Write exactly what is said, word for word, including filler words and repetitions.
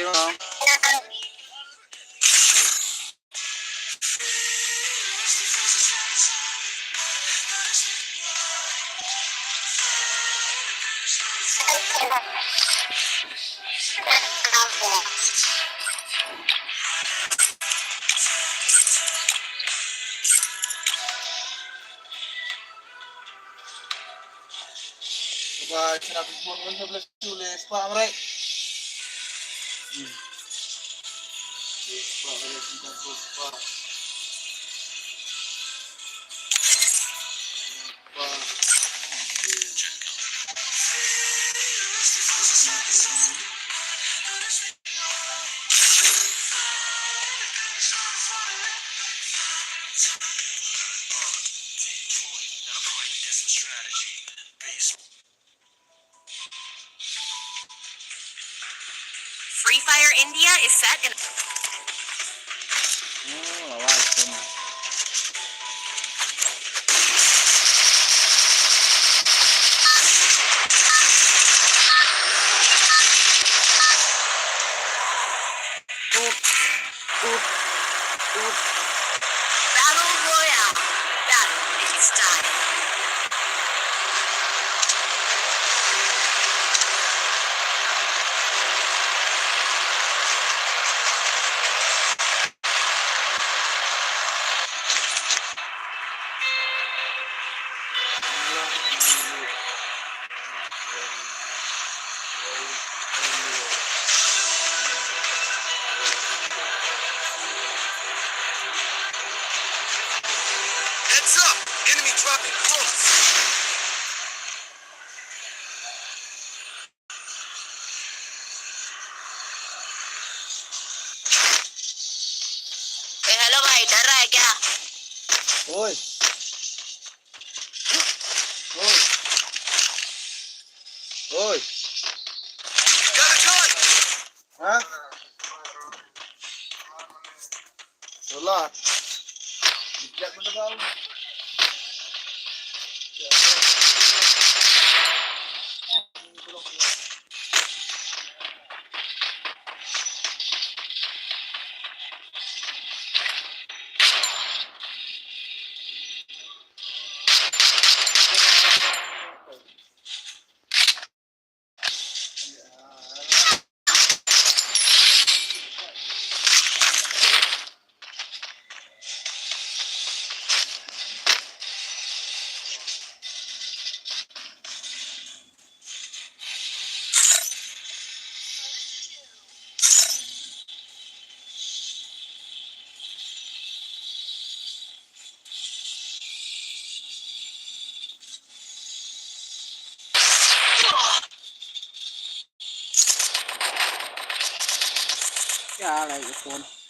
Ba kena bi pun ngan bless you le spah mrai. Hmm. Le spah mrai, kita pun spah. Spah. Free Fire India is set in. Oh, I like them. Oop, oop, oop. Battle Royale. Battle, it's time. Heads up! Enemy dropping close! Eh, hello bhai, डर रहा है क्या? Oi. Oi. Oi. Got a gun! Ha? Wala. Yeah, I like this one.